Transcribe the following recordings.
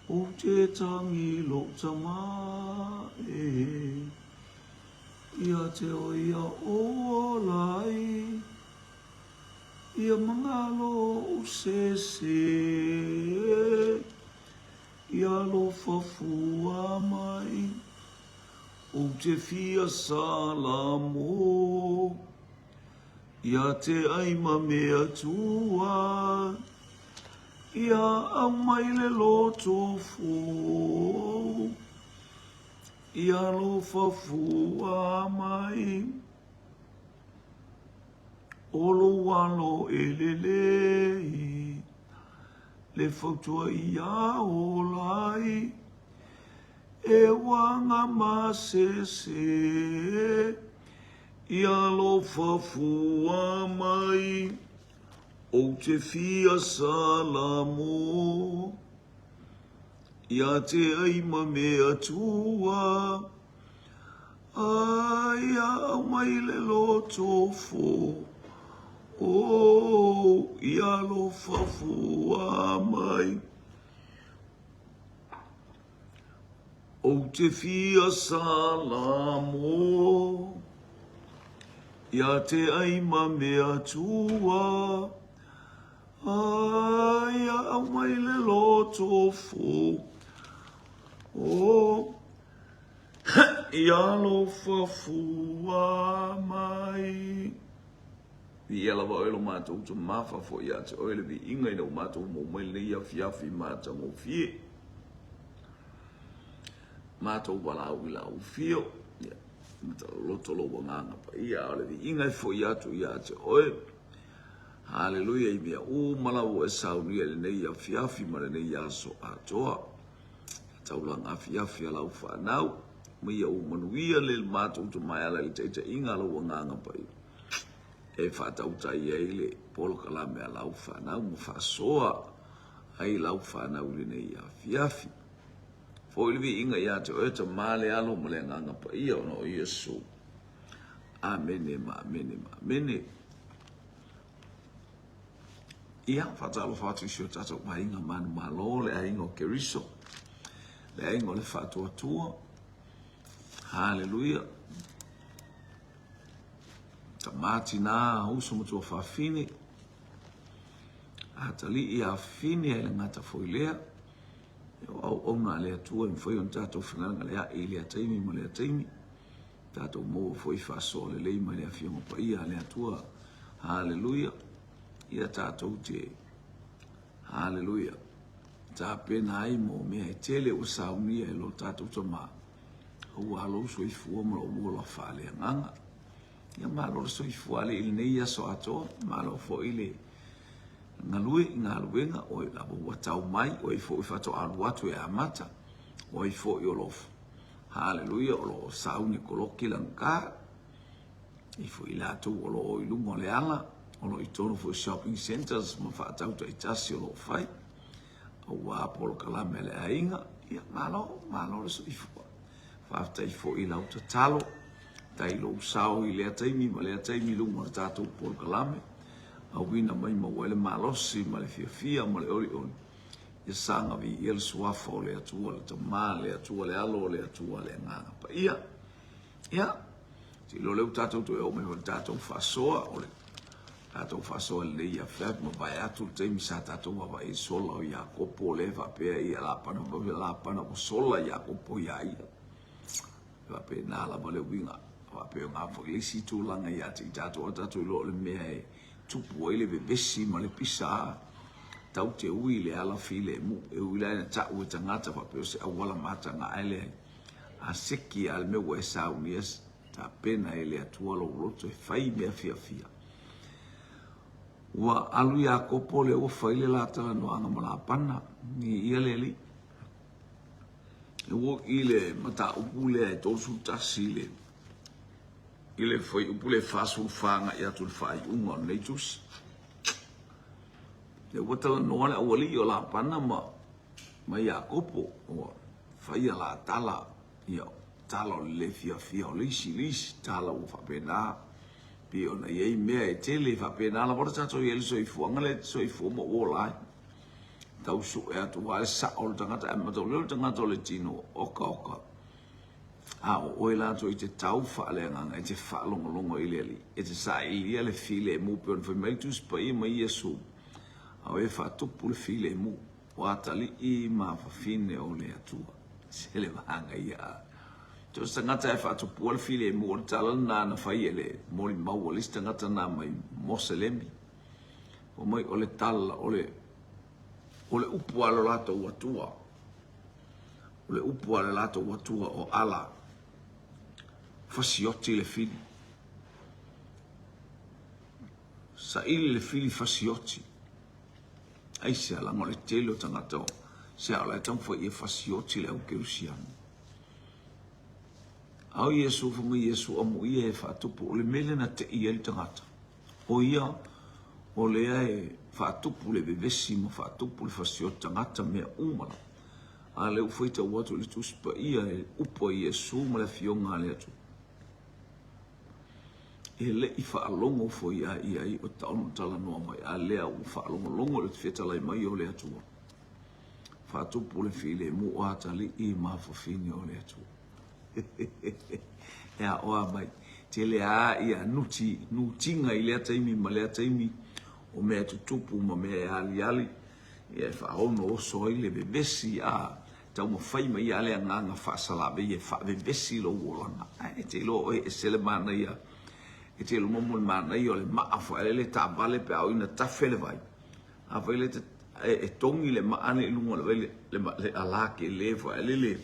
Ou te tangi lou tama e Ia te oe ia ola ai Ia mangalo ou sese Ia alofa fua mai Ou te fia salamo Ia te ai ma me Atua Ia aumai le loto fou Ia alofa fua mai O lou alo e lelei Le fautua ia ola ai E uaga masese Ia alofa fua mai Ou te fia salamo Ia te ai ma me Atua Ai ia aumai le loto fo Oh, ia alofa fua mai Ou te fia salamo Ia te ai ma me Atua Ai ia aumai le loto fo Oh, ia alofa fua mai. Viia lava oe lo matou tamafa foi ia te oe le viiga ina ua matou maua mai lenei afiafi matagofie. Matou valaau i lau afio, ia, mataloloto lou agaga paia, a o le viiga e foi atu ia te oe. Haleluia i mea uma lava ua e saunia i lenei afiafi ma lenei aso atoa. Taulaga afiafi a lau fanau, ma ia ua manuia le matou tama e ala i le taitaiga a lou agaga paia. E faatautai ai le polokalame a lau fanau ma faasoa ai lau fanau i lenei afiafi. Foi le viiga ia te oe Tama le Alo ma le Agaga Paia ona o Iesu. Amene ma amene ma amene. Ia, faatalofa atu i si o tatou aiga manumalo, le aiga o Keriso, le aiga o le Faatuatua. Haleluia. Tama tina, uso ma tuafafine, atalii afafine ai le gata foi lea. O auauna a le Atua e mafai ona tatou fegalegaleai i lea taimi ma lea taimi. Tatou maua foi faasoa lelei mai le Afioga Paia a le Atua. Haleluia. Ia tatou te Haleluia. Tapena ai mo mea e tele ua saunia e lo tatou tama. Aua lou soifua ma lou ola faaleagaga. Ia malo le soifua alii i lenei aso atoa. Malo foi le galue i galuega, o ai lava ua tau mai, o ai foi faatoa alu atu e amata, o ai foi o lo Haleluia, o lo o sauni koloki lagata, e foi i latou o lo o i luga o le ala, o lo o i totonu foi o shopping centres ma faatau taitasi o lo o fai, aua polokalame a le aiga, ia malo, malo le soifua. Faafetai foi i lau tatalo, faafetai i lou sao i lea taimi ma lea taimi i luga o le tatou polokalame, auina mai maua ai le malosi ma le fiafia ma le olioli, ia saga viia le suafa o le Atua, le Tama, le Atua, le Alo, le Atua, le Agaga Paia. Ia, te iloa lea ua tatou toe oo mai foi i le tatou faasoa, o le tatou faasoa lelei ia Feb, mavae atu le taimi sa tatou vaavaai i sola o Iakopo lea e faapea ia Lapana, faapea Lapana ua sola Iakopo iā ia. E faapena lava le uiga. Faapea o ngā foi le isi tulaga ia te i tatou, a tatou iloa o le mea e tupu ai le vevesi ma le pisa, tau te ui i le ala filemu, e ui la ina ta'u e tagata faapea o se auala mataga ae leai. A seki a le mea ua e saunia, tapena e le Atua lou loto e fai mea fiafia. Ua alu Iakopo lea ua fai le la talanoaga ma Lapana, i ia le alii. E ua i le mataupu lea e 31 i le i le fuaiupu lea e 44 agai atu i le faaiuga o lenei tusi. Lea ua talanoa le aualii o Lapana ma ma Iakopo, ua faia la tala, ia, tala o le le fiafia o le isi i le isi, tala ua faapena, pei ona i ai mea e tele, e faapena lava le tatou i ai le soifuaga lea e te soifua ma ou ola ai. tau sue atu aua le sao o le tagata ae mataulia o le tagata o le tino okaoka. A o oe latou i te tau faaleagaga, e te faalogologo i le Alii, e te sailia le filemu pei ona fai mai le Tusi Paia mai Iesu, a o e faatupu le filemu, o atalii ma fafine o le Atua. Se le vaga ia. So se tagata e faatupua le filemu, o le tala lena na fai e le molimau a le isi tagata na mai Moselemi. Fai mai o le tala, o le, o le upu a lo latou Atua. O le upu a le latou Atua o Allah, fasioti le fili. Saili le fili fasioti. Aisea, leaga o le tele o tagata o se a o la e taumafai ia fasioti le au kerisiano. A o Iesu, fai mai Iesu, amuia e faatupu, o le mea lea na tei ai le tagata. O ia, o lea e faatupu le vevesi ma faatupu le fasioti tagata mea uma lava. A lea ua faitau atu i le Tusi Paia e upu a Iesu ma le Afioga a le Atua. E le i faalogo foi a i ai o taono talanoa mai, a lea ua faalogologo i le fetalai mai o le Atua. Faatupu le filemu o atalii ma fafine o le Atua. E aoa mai. Tele a ia nuti, nutiga i lea taimi ma lea taimi o mea tutupu ma mea e aliali. Ia e faaono oso ai le vevesi a taumafai mai ia le agaga faasalavei e faavevesi lou olaga. Ae e te iloa oe e ese le manaia, e te iloa mo le manaia o le maa foi a le taavale pe a oo ina tafe le vai. Afai le e togi le maa nei i luga o le vai le, le ala kele foi a le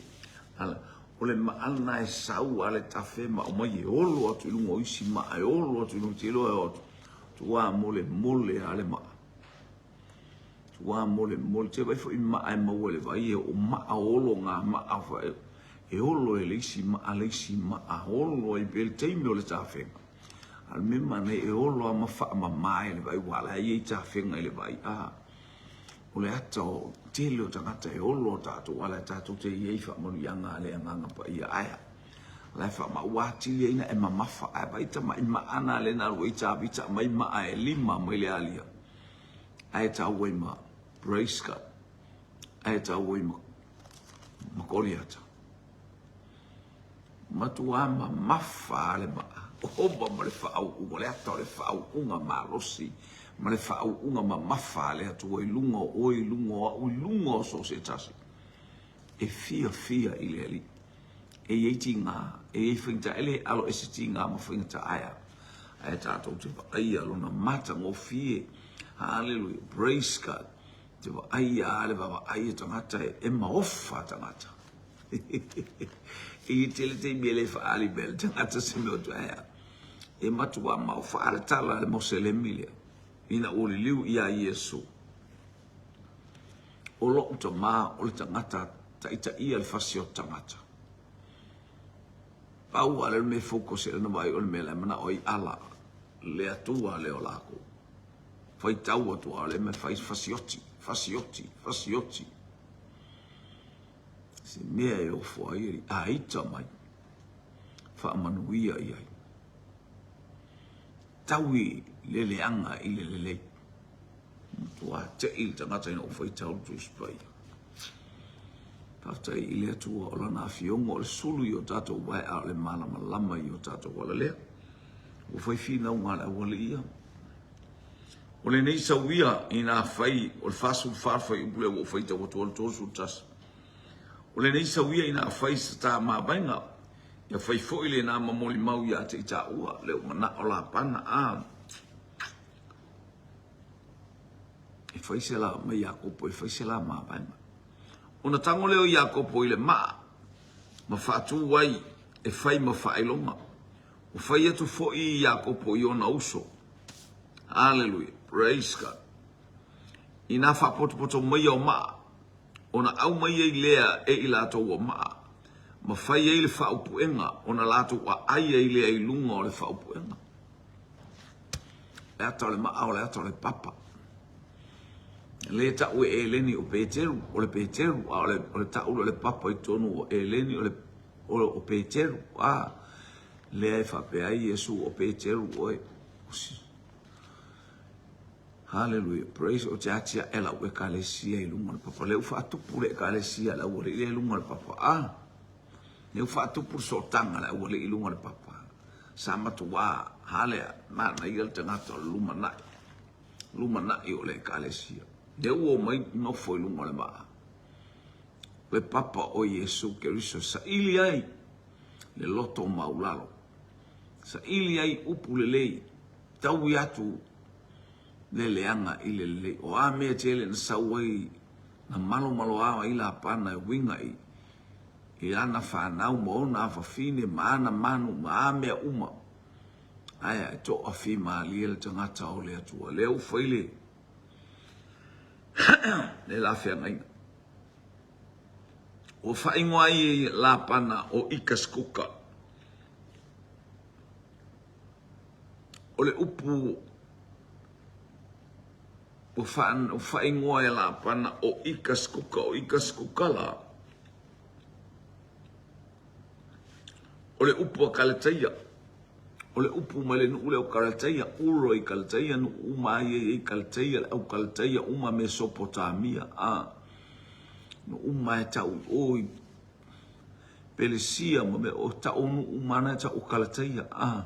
ala o le maa lena e sau a le tafe ma aumai e olo atu i luga o isi maa e olo atu i luga te iloa e o atu tua molemole a le maa. Ua molemole te vai foi maa e maua i le vai e o maa olo ngā maa foi e olo e le isi maa le isi maa olo ai pea le taimi o le tafega. A o le mea manaia e olo a ma faamama e le vai ua la e i ai tafega i le vai a o le ata o tele o tagata e olo o tatou ala e tatou te i ai faamanuiaga a le Agaga Paia ae la e faamaua atili ai na e mamafa ae vai tamai maa na le na alu ai Tavita aumai maa e lima mai le alia ae tau ai ma praise God ae tau ai ma, ma Koliata. Matua mamafa le maa. Ova ma le faauuga, le ata o le faauuga malosi ma le faauuga mamafa a le Atua i luga o oe, i luga o au, i luga o so o se tasi. E fiafia i le Alii. E i ai tiga, e i ai faigata, e le alo ese tiga ma faigata ae a? Ae tatou te vaaia lona matagofie. Haleluia. Praise God. Te vaaia a le vaavaai a tagata e maofa tagata. E i tele taimi e le faaali mai le tagata se mea o tu ae a. E matua maofa a le tala a le Moselemi lea ina ua liliu iā Iesu. O lou tama o le tagata taitaia le fasi o tagata. Pau lava lea o le mea e focus i ai lana vaai o le mea la e manao ai ala le Atua lea o lakou. Faitau atu lava o lea mea fai fasioti, fasioti, fasioti. Se mea e ofo ai e aita mai, faamanuia i ai. Taui le leaga i le lelei. Matua tei le tagata ina ua faitau le Tusi Paia. Faafetai i le Atua o Lana Afioga o le sulu i o tatou wae a o le malamalama i o tatou ala lea. Ua fai finauga a le aualii ia. O lenei sau ia ina fai o le 44 fuaiupu lea ua ou faitau atu ai le 31. O lenei sau ia ina fai sa ta mavaega, ia fai foi lena ma molimau ia te i taua, le ua manao Lapana a. E fai se la mai Iakopo, e fai se la mavaega. Ona tago lea o Iakopo i le maa ma faatu ai e fai ma faailoga. Ua fai atu foi Iakopo i ona uso. Hallelujah. Praise God. Ina faapotopoto mai o maa, ona aumai ai lea e i latou o maa, ma fai ai le faaupuega, ona latou aai ai lea i luga o le faaupuega. Le ata o le maa o le ata o le papa. Le tau e Eleni o Peteru, o le Peteru, a o le, o le tau o le papa i totonu o Eleni o le o Peteru. A, lea e faapea ai Iesu o Peteru oe. Hallelujah. Praise o te ati ae lau ekalesia i lunga o le papa. Lea ua faatupu le ekalesia a le aualii lea i luga o le papa. Ah, lea ua faatupu le sootaga a le aualii i luga o le papa. Sa matuā, halea, manaia le tagata o le lumanai. Lumanai o le ekalesia. Lea ua omai nofo i luga o le vaa. Le papa o Iesu Keriso saili ai le loto maulalo. Saili ai upu lelei, taui atu le leaga i le lelei. O a mea tele na sau ai, na malomaloa ai Lapana e uiga i, i ana fanau ma ona afafine ma ana manu ma a mea uma. Ae e toafimalie le tagata o le Atua. Lea ua fai le, le la feagaiga. Ua faaigoa ai e Lapana o Ikaskuka. O le upu ua faaigoa e Lapana o Ikaskuka, o Ikaskuka la, o le upu a Kalataia, o le upu mai le nuu lea o Kalataia, Uro i Kalataia, nuu uma ai e i Kalataia, le au Kalataia uma Mesopotamia, a, nuu uma e tau i o i Pelesia ma mea o tau nuu uma na e tau o Kalataia, a,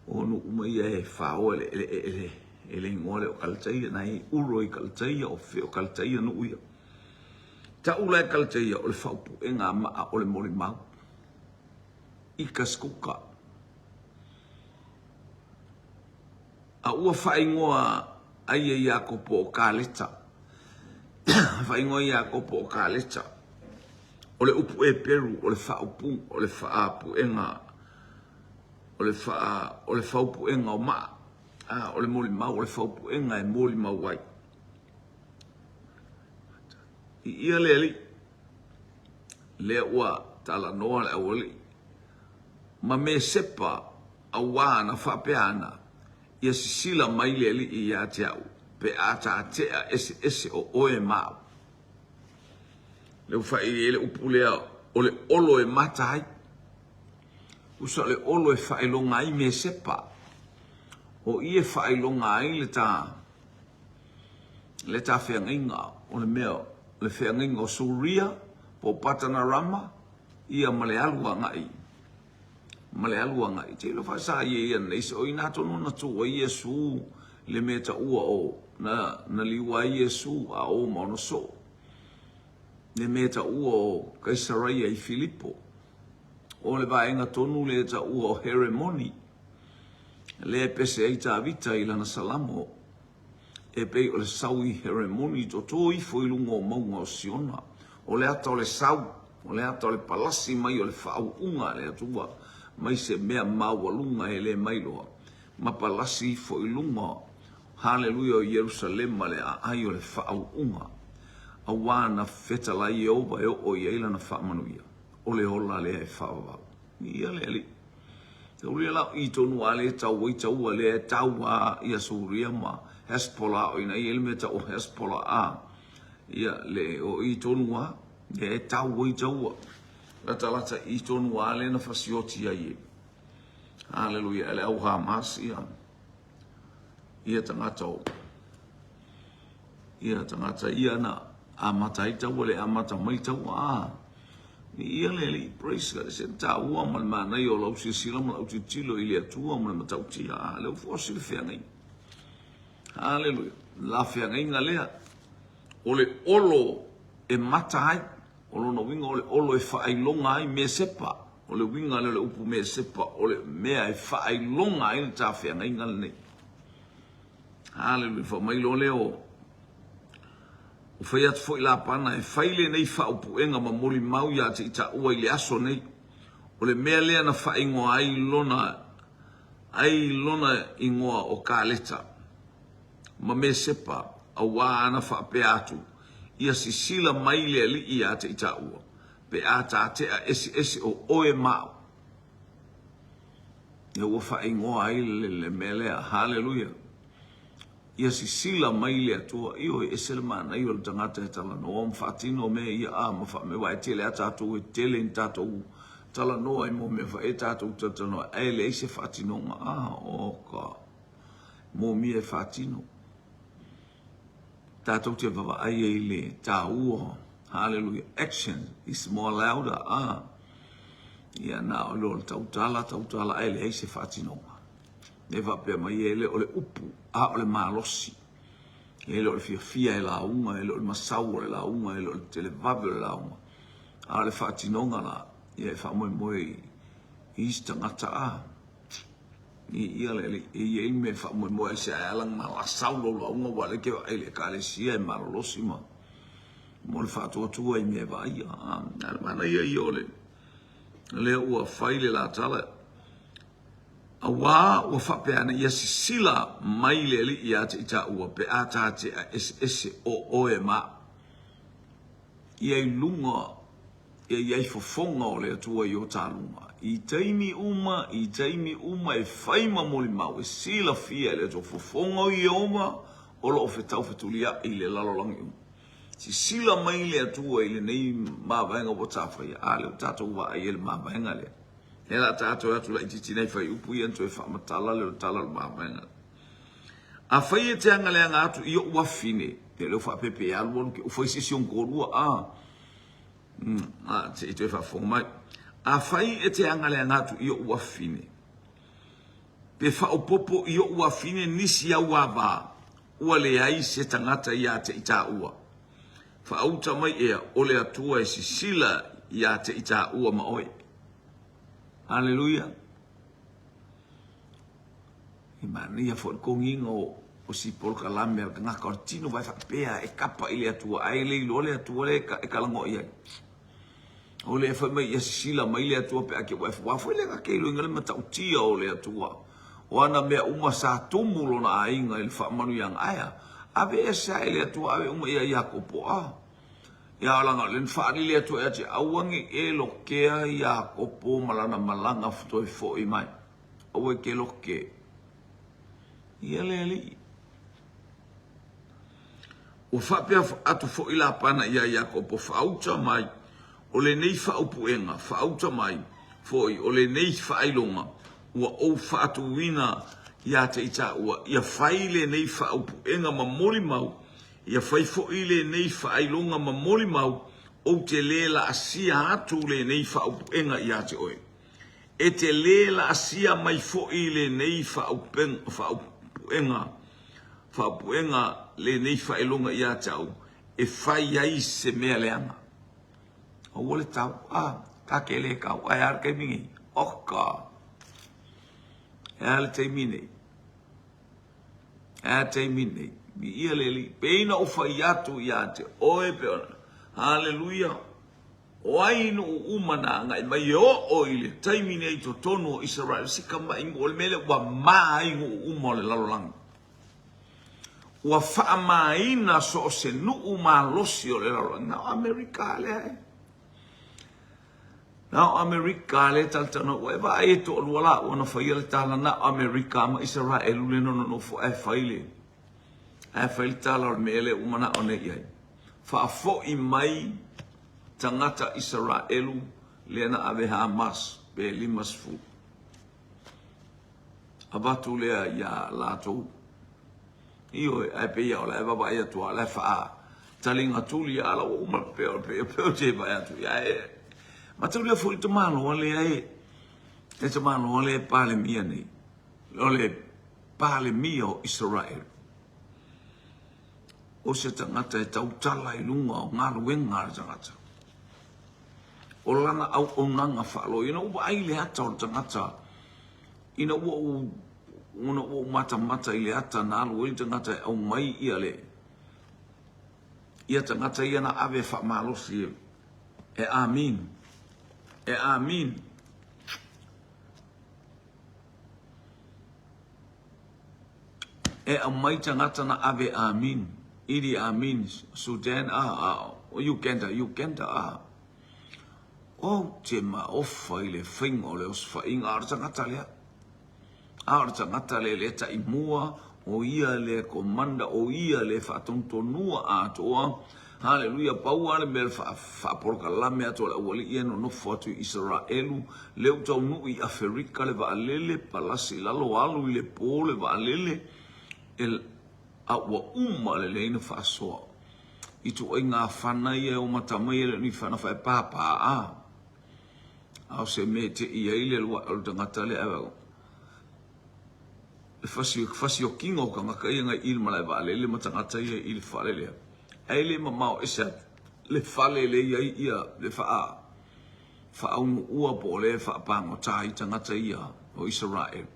o nuu uma ia e whaoa le, le, le, le, le ingoa lea o Kalataia, na i Uro i Kalataia, o fea o Kalataia nuu ia. Tau la e Kalataia o le faaupuega a maa o le molimau. Ikaskuka. A ua faaigoa ai e Iakopo o Kaleta. Faaigoa Iakopo o Kaleta. O le upu Eperu o le faaupu, o le faapuega, o le faa, o le faupuega o maa. A, o le molimau, o le faupuega e molimau ai. I ia le alii, lea ua talanoa le aualii ma Mesepa auā na faapea ana, Ia sisila mai le Alii ia te au, pe a tatea eseese o oe ma au. Lea ua faailia ai le upu lea o le olo e mata ai. Usa o le olo e faailoga ai Mesepa. O i e faailoga ai le ta le ta feagaiga o le mea le feagaiga o Suria po o Patanarama ia ma le alu agai ma le alu agai. Te ilo faasa ia ia nei se o ina tonu na tu ai Iesu le mea taua o na na liua ai Iesu a o ma ona soo le mea taua o Kaisaraia i Filipo o le vaega tonu le taua o Heremoni lea e pese ai Tavita i lana salamo e pei o le sau i Heremoni toto ifo i luga o mauga o Siona. O le ata o le sau, o le ata o le palasi mai o le faauuga a le Atua mai se mea maualuga e le mailoa, ma palasi ifo i luga, haleluia, o Ierusalema le aai o le faauuga, auā na fetalai Ieova e oo i ai lana faamanuia, o le ola lea e faavavau. Ia le Alii. Taulia la i tonu a le tau ai taua lea e tau a ia Suria ma Hespola o ina ia le mea tau o Hespola a ia le o i tonu a lea e tau ai taua lata lata i tonu a le na fasioti ai e Haleluia le au Hamas ia ia tagata o ia tagata ia na amata ai taua le amata mai taua a ia le Alii praise God se taua ma le manaia o lau silasila ma lau tilotilo i le Atua ma le matautia a lea ua fosi le feagaiga haleluia la feagaiga lea o le olo e mata ai o lona uiga o le olo e faailoga ai mea sepa o le uiga lea o le upu mea sepa o le mea e faailoga ai le tafeagaiga lenei Haleluia. Fai mai loa lea o Ua fai atu foi Lapana e fai lenei faaupuega ma molimau ia te i taua i le aso nei. O le mea lea na faaigoa ai lona ai lona igoa o Kaleta ma Mesepa, auā ana faapea atu, Ia sisila mai le Alii ia te i taua, pe a tatea eseese o oe ma au. Lea ua faaigoa ai le mea lea. Haleluia. Ia sisila mai le Atua. Ioe, ese le manaia o le tagata e talanoa ma faatino mea ia a ma faamea aua e tele a tatou e tele ni tatou talanoa i mo mea fae tatou talanoa ae leai se faatinoga. A, o ka mōmia e faatino. Tatou te vaavaai ai i le taua, hallelujah, action is more louder, ah. Ia na o le tautala, tautala ae leai se faatinoga. E faapea mai e le o le upu, a o le malosi. E le o le fiafia e lauga, e le o le masau o le lauga, e le o le televave o le lauga. A o le faatinoga la, ia e faamoemoe i isi tagata a. Ia le alii, e i ai le mea e faamoemoe ai se ae ala na lasau lou lauga aua o lea e te vaai i le ekalesia e malolosi ma mo le faatuatua i mea e vaaia. A o le manaia ia o le lea ua fai le la tala aua ua faapea ane ia sisila mai le alii ia te i taua pe a ta te eseese o oe ma au. Ia i luga Ia i ai fofoga o le Atua i o taluga, i taimi uma, i taimi uma e fai ma molimau, e silafia e le Atua fofoga o Ieova o lo o fetaufetuliai i le lalolagi uma. Sisila mai le Atua i lenei mavaega ua tafaia, a lea ua tatou vaai ai i le mavaega lea. Lea la tatou atu laitiiti nai fuaiupu ia na toe faamatala lea o le tala o le mavaega lea. Afai e te agaleaga atu i ou afine, ia lea ua faapea pe alu alu ke ufai se isi ona toalua, a. A, se i toe faafofoga mai. Afai e te agaleaga atu i ou afine, pe faaopoopo i ou afine nisi au ava, ua leai se tagata ia te i tāua. Faauta mai ea o le Atua e sisila ia te i tāua ma oe. Aleluia. E manaia foi le kogiga o, o si polokalame a le tagata o le tino vai faapea e kapa i le Atua ae le iloa le Atua lea e kalagoa i ai. O le fai mai ia sisila mai le Atua pe a ke ua e foi le ke iloiga le matautia o le Atua. O ana mea uma sa tumu lona aiga i le faamanuiaga ae ave ese ae le Atua ave uma ia Iakopo a. Ia o langa o le na faalili le Atua ia te aua nei e lokea Iakopo ma lana malaga toe foi mai. Aua e te loke. Ia le alii. Ua faapea atu foi Lapana iā Iakopo, Faauta mai o lenei faaupuega, faauta mai foi o lenei faailoga ua ou faatuina ia te i taua, ia fai lenei faaupuega ma molimau, ia fai foi lenei faailoga ma molimau, ou te le laasia atu lenei faaupuega ia te oe. E te lē laasia mai foi lenei faaupuega, faaupuega lenei faailoga ia te au, e fai ai se mea leaga. Aua le tau, a, ta te le tau, ae a le taimi nei? Oka! E a le taimi nei? E a le taimi nei? Viia le Alii. Pei na ou fai atu ia te oe, pe ona, Haleluia! O ai nuu uma na agai mai e oo i le taimi nei i totonu o Isaraelu, se tamaʻi nuu o le mea lea ua ma ai nuu uma o le lalolagi. Ua faamaina so o se nuu malosi o le lalolagi. Na o Amerika lea e. Na o Amerika lea e talatalanoa. Ua e vaai e toalua laua na faia le tala na o Amerika ma Isaraelu le nononofo ae fai le ae fai le tala o le mea lea ua manao nei i ai. Faafoi mai tagata Isaraelu lea na ave Hamas pe 50. Avatu lea ia latou. Ioe, ae pei o la e vaavaai atu lava, o la e faa taliga tuli a la ua uma pe o pe o te vaai atu ia e. Mataulia foi le tamaloa lea e le tamaloa lea e Palemia nei. O le Palemia o Isaraelu. O se tagata e tautala i luga o galuega a le tagata. O lana auaunaga faaloia. Ina ua vaai i le ata o le tagata, ina ua ou, ina ua ou matamata i le ata na alu ai le tagata e aumai ia le, ia tagata ia na ave e faamalosi e, e Amin, e Amin. E aumai tagata na ave Amin, Idi Amin, Sudan, a, a, Uganda, Uganda, a. Ou te maofa i le faiga o le osofaiga, a o le tagata lea. A o le tagata lea le taimua, o ia le komanda, o ia le faatonutonua atoa. Haleluia, pau lava le mea le faapolokalame atu a le aualii ia nonofo atu i Isaraelu, lea ua taunuu i Aferika le vaalele, palasi i lalo, alu i le po le vaalele, e, A ua uma lelei na faasoa i ituaiga fana ia e omata mai e le o ni fana faepāpā a. A o se mea e te'i ai le alu ae o le tagata lea ae le fasi, fasiokiga o tagata ia nai i le malae vaalele ma tagata ia i le fale lea, ae le mamao ese atu le fale lea i ai ia le faa faaunuua po o le faapagota ai tagata ia o Isaraelu.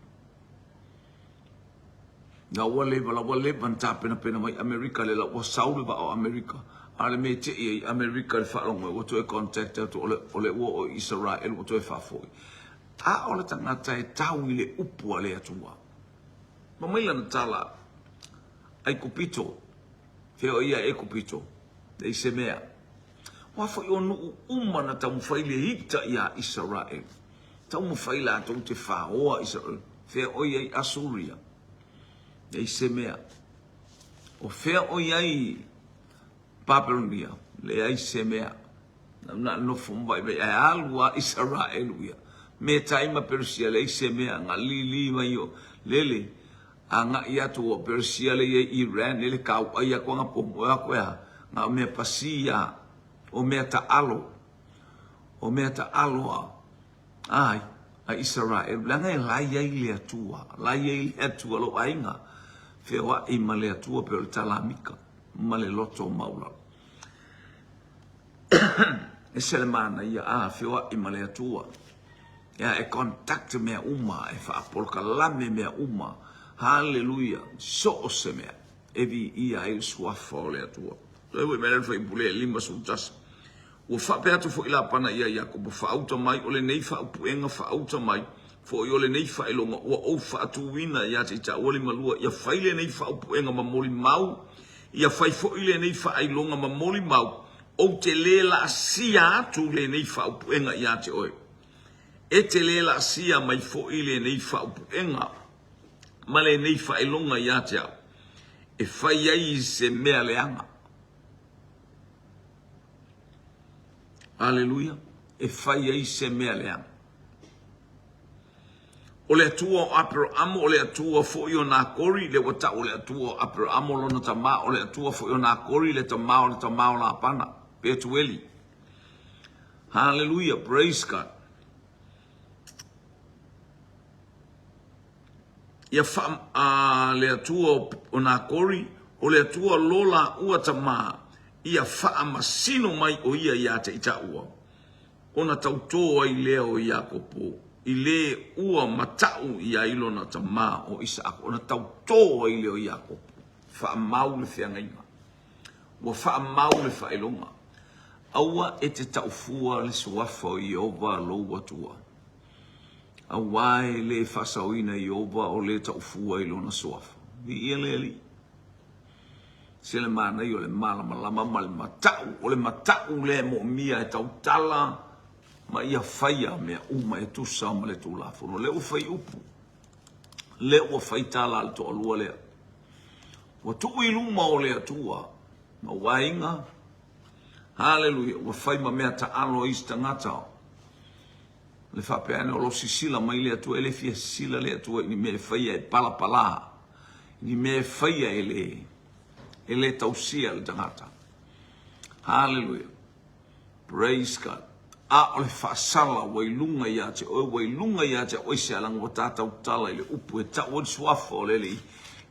Na ua leva la ua leva na tapenapena mai Amerika le la ua sau le vaa o Amerika a o le mea e tei ai Amerika i le faalogo ua toe contact atu o le o le ua o Isaraelu ua toe faafoi. A o le tagata e tau i le upu a le Atua. Ma mai lana tala Aikupito, fea o ia Ekupito, leai se mea. Ua foi o nuu uma na taumafai le ita ia Isaraelu. Taumafai latou te faoa Isaraelu. Fea o i ai Asuria? Leai se mea. O fea o i ai Papelonia? Leai se mea. Na nofo ma vaivai ae alu a Isaraelu ia. Metai ma Peresia, leai se mea. Galili mai o lele. Agai atu o Peresia le i ai Iran lele kauai atu aga pomo e atu e a. Na o mea pasi ia. O mea taalo. O mea taalo a. Ai, a Isaraelu, leaga e la i ai le Atua, la i ai le Atua, lou aiga, feoai ma le Atua pei o le talamika ma le loto maualalo. Ese le manaia, a, feoai ma le Atua. Ia, e contact mea uma, e faapolokalame mea uma. Haleluia, so o se mea e viia ai le suafa o le Atua. Toe foi mai le fuaipule e 51. Ua faapea atu foi Lapana ia Iakopo, Faauta mai o lenei faaupuega, faauta mai foi o lenei faailoga ua ou faatuina ia te itaua limalua, ia fai lenei faaupuega ma molimau, ia fai foi lenei faailoga ma molimau, ou te le laasia atu lenei faaupuega ia te oe. E te le laasia mai foi lenei faaupuega ma lenei faailoga ia te au, e fai ai se mea leaga. Aleluia! E fai ai se mea leaga. O le Atua o Aperaamo, o le Atua foi o Nakori, lea ua tau o le Atua o Aperaamo lona tama, o le Atua foi o Nakori, le tama o le tama o Lapana, Petueli. Haleluia, praise God. Ia faa, a le Atua o Nakori, o le Atua lo laua tama, ia faamasino mai o ia ia te itaua, ona tautō ai lea o Iakopo i le ua mataʻu i ai lona tama o Isaako, ona tautō ai lea o Iakopo. Faamau le feagaiga. Ua faamau le faailoga. Aua e te taufua le suafa o Ieova lou Atua. Auā e le faasaoina Ieova o le taufua i lona suafa. Viia le Alii. Se le manaia o le malamalama ma le matau, o le matau lea e moomia e tautala ma ia faia mea uma e tusa ma le Tulafono. Lea ua fai upu, lea ua fai tala a le toalua lea. Ua tuu i luma o le Atua ma ua aiga, haleluia, ua fai ma mea taalo isi tagata. Le faapea ane o lo sisila mai le Atua, e le fia sisila le Atua i ni mea e faia e palapala, i ni mea e faia e le, e le tausia le tagata. Haleluia. Praise God. A o le faasala ua i luga ia te oe, ua i luga ia te au aisea leaga ua ta tautala i le upu e tau ai le suafa o le Alii,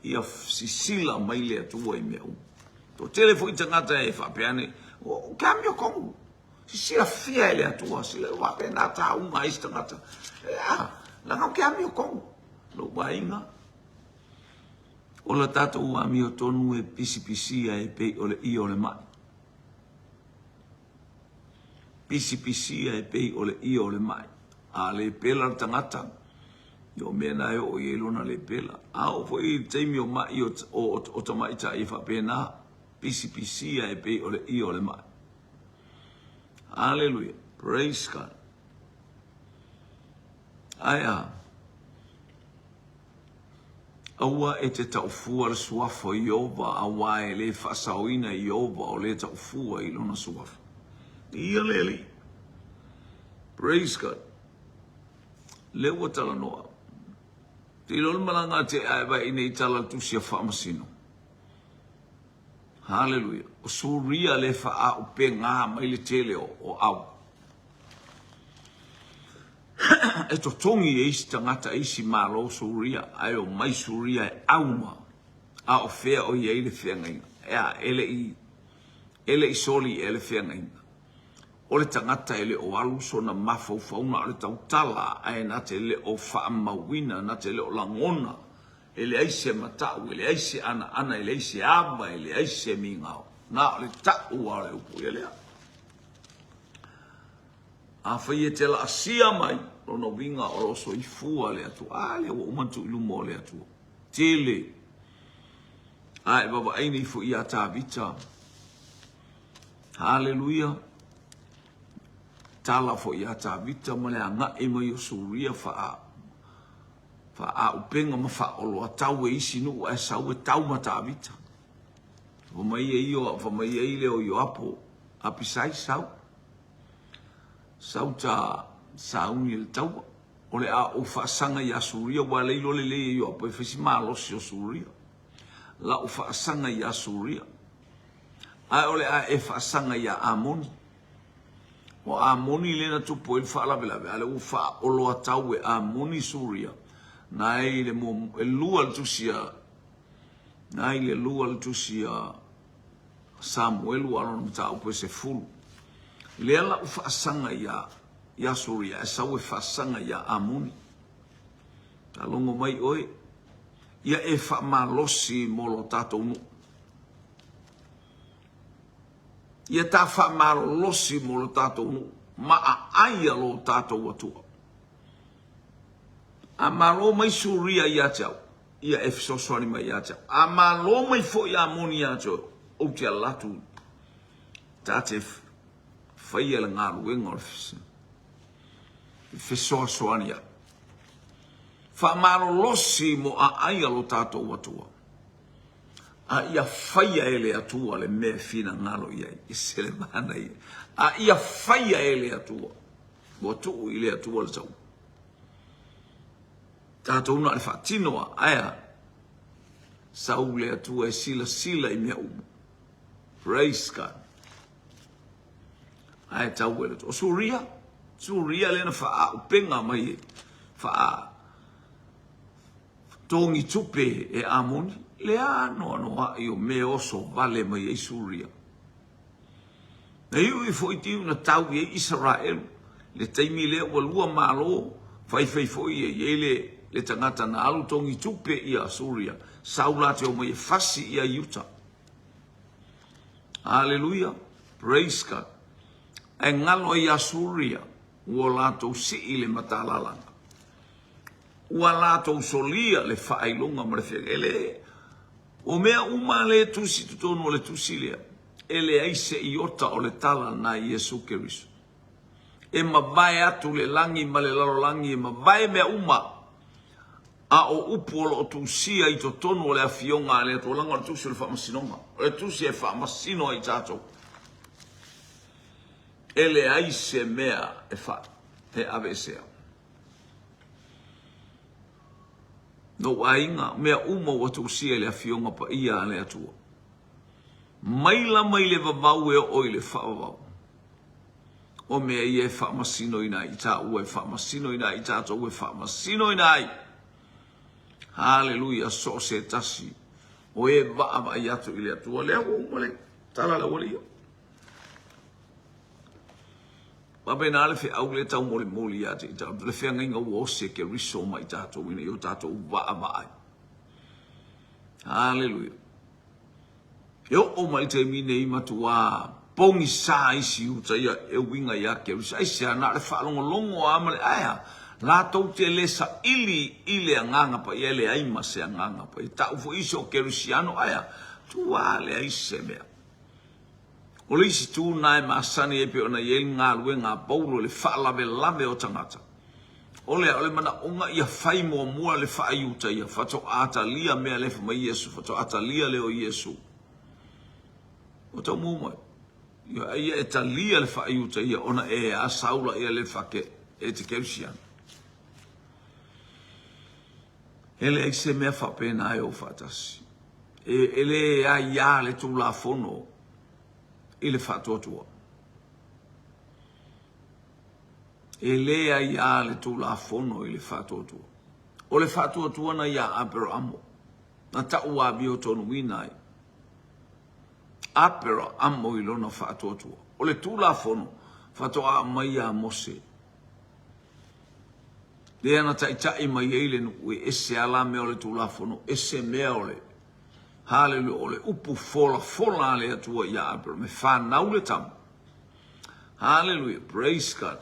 ia sisila mai le Atua i mea uma. Toatele foi tagata e faapea ane, o ke amiotonu. Si silafia e le Atua, sila ua faapena tauga ai se tagata. Ea, leaga ou te amiotonu. Lou aiga, o le tatou amiotonu e pisipisia e pei o le io o le mai. Pisipisia e pei o le io o le mai. A le pela le tagata, o mea na e oo i ai lona le pela. A oo foi i le taimi o mai o, o, o tamaitai e faapena, pisipisia e pei o le io o le mai. Hallelujah. Praise God. Ae a? Aua e te taufua le suafa o Ieova, auā e le faasaoina Ieova o le taufua i lona suafa. Ia le Alii. Praise God. Lea ua talanoa. Te iloa le malaga a te ae vai nei tala le tusi a faamasino. Haleluia. O Suria le faaupega mai le tele o au. E totogi e isi tagata e isi malo Suria, ae o mai Suria e auma. A o fea o i ai le feagaiga? Ea, e le i, e le i soli ea le feagaiga. O le tagata e le o alu sona mafaufau na o le tautala ae na te le o faamauina, na te le o lagona, e leai se matau, e leai se anaana, e leai se ava, e leai se migao. Na o le tau lava o le upu ia lea. Afai e te laasia mai, lona uiga o lo o soifua le Atua. A lea ua uma ona tuu i luma o le Atua. Tele. A e vavaai nei foi ia Tavita. Haleluia. Tala foi ia Tavita ma le agai mai o Suria faa faaaupega ma faaoloatau e isi nuu ae sau e tau ma Tavita. Fai mai ai o fai mai ai lea o Ioapo, Apisai, sau. Sau ta sauni i le taua. O le a ou faasaga iā Suria, ua le iloa lelei e Ioapo e fai si malosi o Suria. La'u faasaga iā Suria. Ae o le a e faasaga iā Amoni. O Amoni lea na tupu ai le faalavelave, a lea ua faaoloatau e Amoni Suria, na i le e lua le tusi a, na i le lua le tusi a Samuelu a lona mataupu e 10. Lea la'u faasaga iā iā Suria, ae sau e faasaga iā Amoni. Faalogo mai oe, ia e faamalosi mo lo tatou nuu. Ia ta faamalolosi mo lo tatou nuu ma aai a lo tatou Atua. A malo mai Suria ia te au, ia e fesoasoani mai ia te au. A malo mai foi Amoni ia te oe, ou te alu atu ta te faia le galuega o le fesoasoani ai. Faamalolosi mo aai a lo tatou Atua. A ia faia e le Atua le mea e finagalo i ai. E se le manaia. A ia faia e le Atua. Ua tuu i le Atua le taua. Tatou na o le faatino lava. Ae a? Sau le Atua e silasila i mea uma. Praise God. Ae tau e le Atua. O Suria, Suria lea na faaupega mai e faa togi tupe e Amoni, le anoanoai o mea oso vale mai ai Suria. Na iu i foi tiu na tau i ai Isaraelu, le taimi lea ua lua malo, faifai foi e i ai le, le tagata na alu togi tupe ia Suria, sau la te omai e fasi ia Iuta. Aleluia, praise God. Ae galo ai ia Suria, ua latou sii le matalalaga. Ua latou solia le faailoga ma le feagaiga. E le, o mea uma lea e tusi i totonu o le tusi lea, e leai se iota o le tala na Iesu Keriso. E mavae atu le lagi ma le lalolagi, e mavae mea uma, a o upu o lo o tusia i totonu o le Afioga a le Atua, leaga o le tusi o le faamasinoga, o le tusi e faamasino ai tatou. E leai se mea e fa, e aveesea. Lou aiga, mea uma ua tusia i le Afioga Paia a le Atua. Mai lava i le vavau e oo i le faavavau. O mea ia e faamasinoina ai i tāua, e faamasinoina ai i tātou, e faamasinoina ai. Haleluia, so o se tasi o e vaavaai atu i le Atua. Lea ua uma le tala a le aualii. Faapena le feau lea e taumolimoli ia te i tatou, le feagaiga ua osi e Keriso ma i tatou ina ia o tatou vaavaai. Haleluia. E oo mai le taimi nei matuā pogisa isi Iuta ia e uiga ia Keriso. Aisea, na o le faalogologo lava ma le aea, latou te le saili i le Agaga Paia, e leai ma se Agaga Paia. Tau foi isi o Kerisiano, aea, tuā leai se mea. O le isi itu lena e masani ai pei ona i ai le galuega a Paulo i le faalavelave o tagata, o le a? O le manaoga ia fai muamua le faaiuta ia, faatoa talia mea lea fai mai Iesu, faatoa talia lea o Iesu. Ua taumua mai. Ia, ia e talia le faaiuta ia ona e a sau laia le fake e te kerisiano. E leai se mea faapena e o faatasi. E, e le aiā le Tulafono i le faatuatua. E le aiā le Tulafono i le faatuatua. O le faatuatuana iā Aperamo, na ta'u amiotonuina ai Aperamo i lona faatuatua. O le Tulafono faatoa aumai iā Mose, lea na taitai mai ai le nuu, e ese a la mea o le Tulafono, ese mea o le Haleluia, o le upu folafola a le Atua iā Aperamo, e fanau le tama. Haleluia, praise God.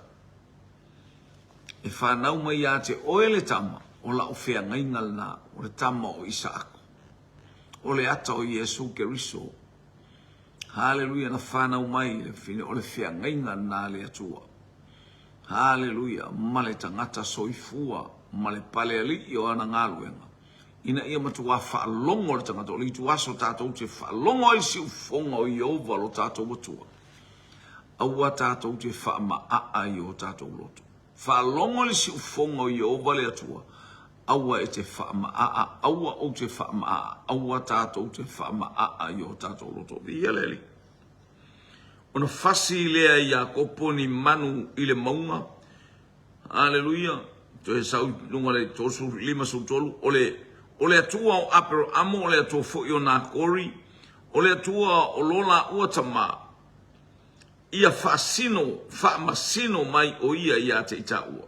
E fanau mai ia te oe le tama, o la'u feagaiga lena, o le tama o Isaako. O le ata o Iesu Keriso. Haleluia, na fanau mai le fine, o le feagaiga lena a le Atua. Haleluia, ma le tagata soifua, ma le palealii o ana galuega, ina ia matuā faalogo le tagata, o le ituaso tatou te faalogo ai i le siufofoga o Ieova lo tatou Atua. Aua tatou te faamaaa i o tatou loto. Faalogo i le siufofoga o Ieova le Atua, aua e te faamaaa, aua ou te faamaaa, aua tatou te faamaaa i o tatou loto. Viia le Alii. Ona fasi lea e Iakopo ni manu i le mauga. Aleluia. Toe sau i luga le 53, o le, o le Atua o Aperamo, o le Atua foi o Nakori, o le Atua o lo laua tama, ia faasino, faamasino mai o ia ia te i taua.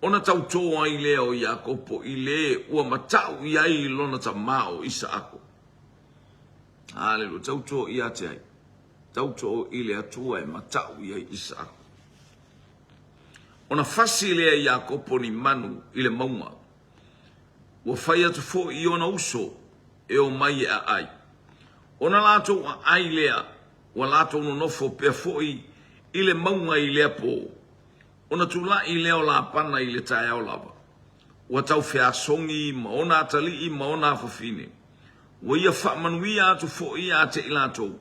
Ona tautō ai lea o Iakopo i le ua mata'u i ai lona tama o Isaako. Aleluia. Tautō ia te ai. Tautō i le Atua e mata'u i ai Isaako. Ona fasi lea e Iakopo ni manu i le mauga. Ua fai atu foi i ona uso e o mai e aai. Ona latou aai lea, ua latou nonofo pea foi i le mauga i lea po. Ona tula'i lea o Lapana i le taeao lava. Ua tau feasogi ma ona atalii ma ona afafine. Ua ia faamanuia atu foi ia te i latou.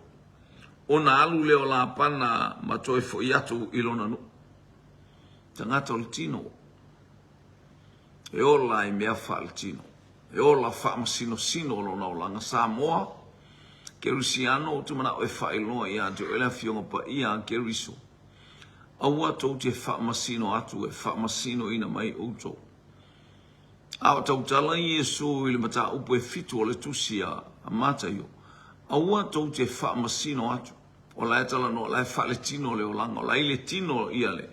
Ona alu lea o Lapana ma toe foi atu i lona nuu. Tagata o le tino. E ola i mea faaletino. E ola faamasinosino lona olaga. Samoa, Kerisiano, ou te manao e faailoa ia te oe le Afioga Paia a Keriso. Aua tou te faamasino atu e faamasinoina mai outou. A o tautala Iesu i le mataupu e fitu o le tusi a Mataio, aua tou te faamasino atu. O la e talanoa, o la e faaletino le olaga, o la e i le tino ia le,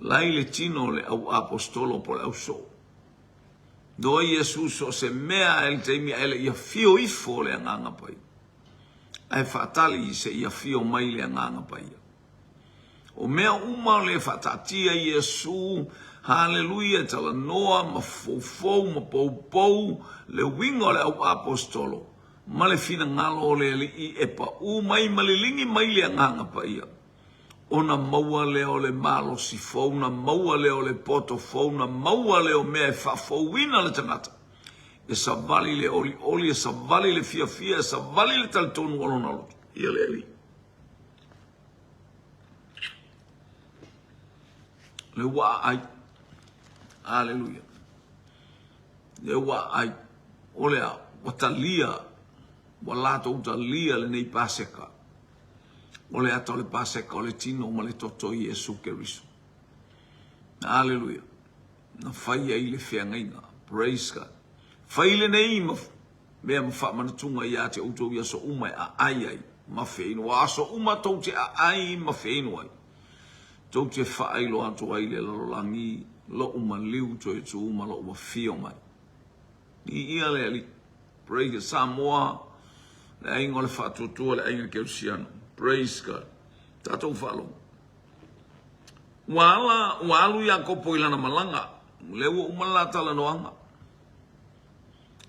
la i le tino le au aposetolo po o le ausoo. Doa Iesu so o se mea i le taimi ae le i afio ifo le Agaga Paia. Ae faatali se i afio mai le Agaga Paia. O mea uma o le faataatia Iesu, haleluia, e talanoa ma foufou ma poupou le uiga o le au aposetolo ma le finagalo o le Alii e paū mai ma liligi mai le Agaga Paia. Ona maua lea o le malosi fou, na maua lea o le poto fou, na maua lea o mea e faafouina le tagata. E savali le olioli, e savali le fiafia, e savali le talitonu o lona loto. Ia le Alii. Le ua aai. Aleluia. Le ua aai. O le a, ua talia, ua latou talia lenei Paseka. O le ata o le Paseka o le tino ma le toto i Iesu Keriso. Aleluia. Na fai ai le feagaiga. Praise God. Fai lenei ma mea ma faamanatuga ia te outou i aso uma e aai ai ma feinu. Ua aso uma tou te aai ma feinu ai. Tou te faailoa atu ai le lalolagi lo'u maliu toe tu ma lo'u afio mai. Viia le Alii. Praise God. Samoa, le aiga o le faatuatua, le aiga Kerisiano. Praise God. Tatou faalogo. Ua ala, ua alu Iakopo i lana malaga. Lea ua uma le la talanoaga.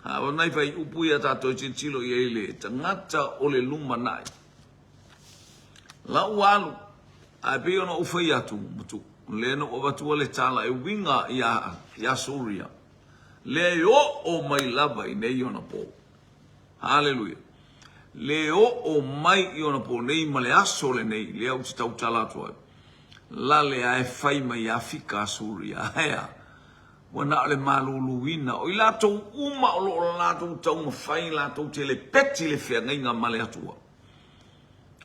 A o nai fuaiupu ia tatou e tilotilo i ai le tagata o le lumanai. La ua alu, ae pei ona ou fai atu, matu, lea na ou avatua le tala e uiga ia, ia Suria. Lea e oo mai lava i nei ona po. Haleluia. Le oo mai i ona po nei ma le aso lenei, lea ou te tautala atu ai. La lea e fai mai Afika Suria. Aea. Ua na o le maluluina o i latou uma o lo o latou taumafai latou te lepeti le feagaiga ma le Atua.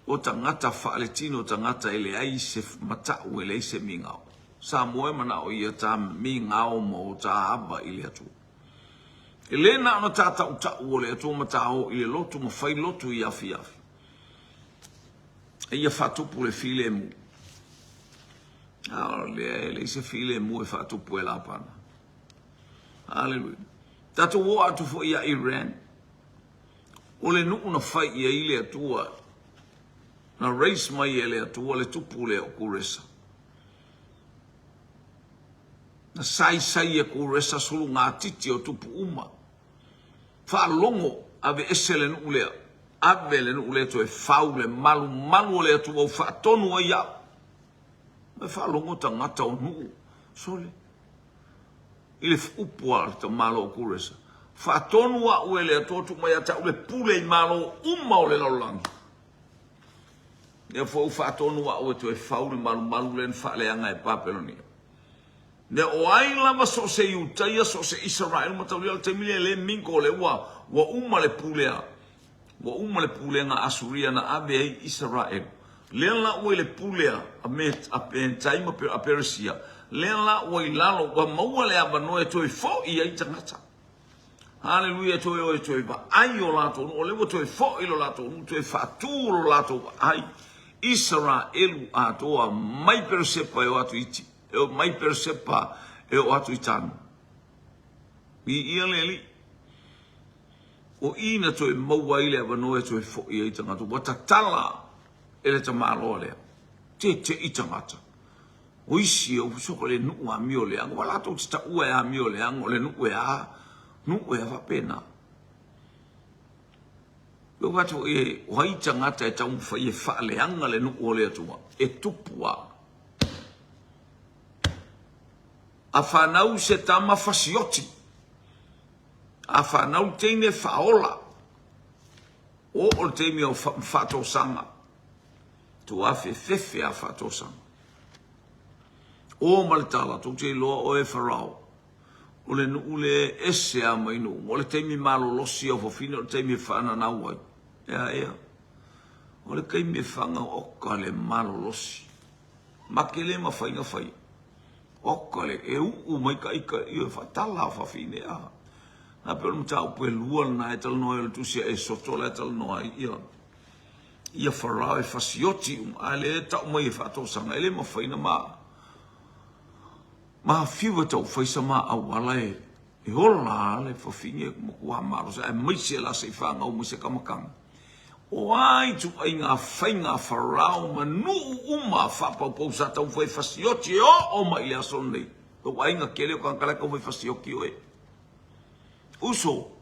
O tagata faaletino, tagata e leai se matau, e leai se migao. Samoa e manao ia ta migao ma o ta ava i le Atua. E le na ona ta tautau o le Atua ma ta o i le lotu ma fai lotu i afiafi. A ia faatupu le filemu. A o lea e leai se filemu e faatupu e Lapana. Haleluia. Tatou oo atu foi ia Iran. O le nuu na fai i ai le Atua, na raise mai e le Atua le tupu lea o Kuresa. Na saisai e Kuresa sulugatiti o tupu uma. Faalogo, aveese le nuu lea. Ave le nuu lea toe fau le malumalu o le Atua ua faatonu ai au. E faalogo tagata o nuu, sole, i le upu a le tamaloa o Kuresa. Faatonu au e le Atua tuu mai ia te au le pule i malo uma o le lalolagi. Lea foi ua faatonu au e toe fau le malumalu lea na faaleaga e Papelonia. Mea o ai lava so o se Iutaia, so o se Isaraelu mataulia o le taimi lea e le mingo lea ua ua uma le pule a ua uma le pulega a Asuria na ave ai Isaraelu. Lea la ua i le pule a a Metai ma a Peresia, lea la ua i lalo ua maua le avanoa e toe fo'i ai tagata. Haleluia, e toe o e toe vaai o latou nuu, o lea ua toe fo'i lo latou nuu, toe faatu lo latou vaai. Isaraelu atoa mai Peresepa e o atu i E oo mai Peresepa, e oo atu i Tanu. Viia le Alii. O i na toe maua ai le avanoa e toe fo'i ai tagata. Ua tatala e le tamaloa lea. Tete'i tagata. O isi e soko le nuu amio leaga. Ua latou te taua e amio leaga o le nuu e a, nuu e a faapena. Ua fai atu foi o ai tagata e taumafai e faaleaga le nuu o le Atua, e tupu lava. A fanau se tama fasioti, a fanau le teine faaola. Oo le taimi o faatosaga, tuafefefe a faatosaga. O ma le tala, tou te iloa oe Farao, o le nuu lea e ese lava mai nuu uma. O le taimi malolosi o fafine o le taimi e faananau ai. Ea, ea. O le taimi e faga oka le malolosi. Make le mafai na faia. Oka le, e uu mai ka ika i o faatala o fafine a. Na pe o le mataupu e lua lena e talanoa ai o le tusi a Esoto la e talanoa ai ia ia Farao e fasioti uma a lea e tau mai e faatosaga e le mafai na ma ma fiu e tau fai sa ma auala e e ola a le fafine e matua malosi aemaise la se i fanau mai se kamakama. O a ituaiga faiga a Farao ma nuu uma faapaupau sa taumafai e fasioti e oo mai i le aso lenei. Lou aiga kele o tagata la e taumafai e fasioti oe. Uso,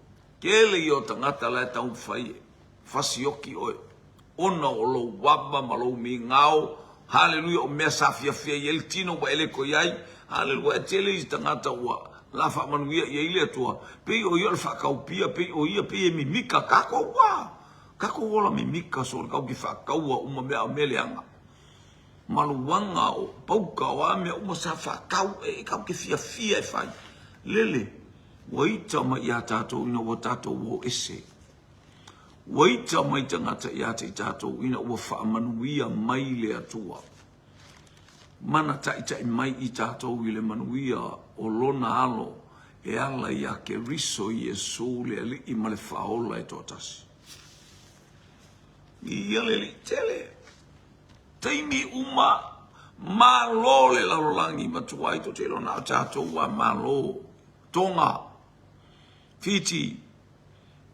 kele ia o tagata la e taumafai e fasioti oe ona o lou ava ma lou migao, haleluia, o mea sa fiafia i ai le tino ua e le toe i ai, haleluia, e tele isi tagata ua la faamanuia i ai le Atua, pei o ia o le faakaupia, pei o ia, pei e mimika tatou a, tatou ola mimika so le tatou te faataua uma mea a o mea leaga. Maluaga o pauka o a mea uma sa faatau e tatou te fiafia e fai. Lele, ua ita mai ia tatou ina ua tatou o ese. Ua ita mai tagata ia te i tatou ina ua faamanuia mai le Atua. Mana taitai mai i tatou i le manuia o Lona Alo e ala ia Keriso Iesu le Alii ma le Faaola e toatasi. Ia le Alii tele. Taimi uma, malo le lalolagi matua ai tou te iloa na o tatou a malo. Tonga, Fiti,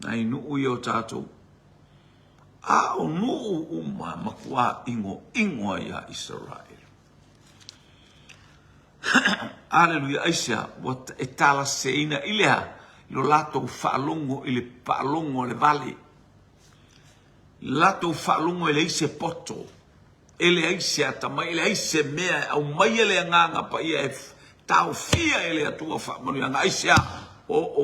nai nuu ia o tatou. A o nuu uma matua ʻinoʻino ai iā Isaraelu. Aleluia, aisea? Ua e talaseina i le a? I lo latou faalogo i le faalogo a le vale. Latou faalogo e leai se poto, e leai se atamai, e leai se mea e aumaia le Agaga Paia e taofia e le Atua faamanuiaga. Aisea? Oo mai.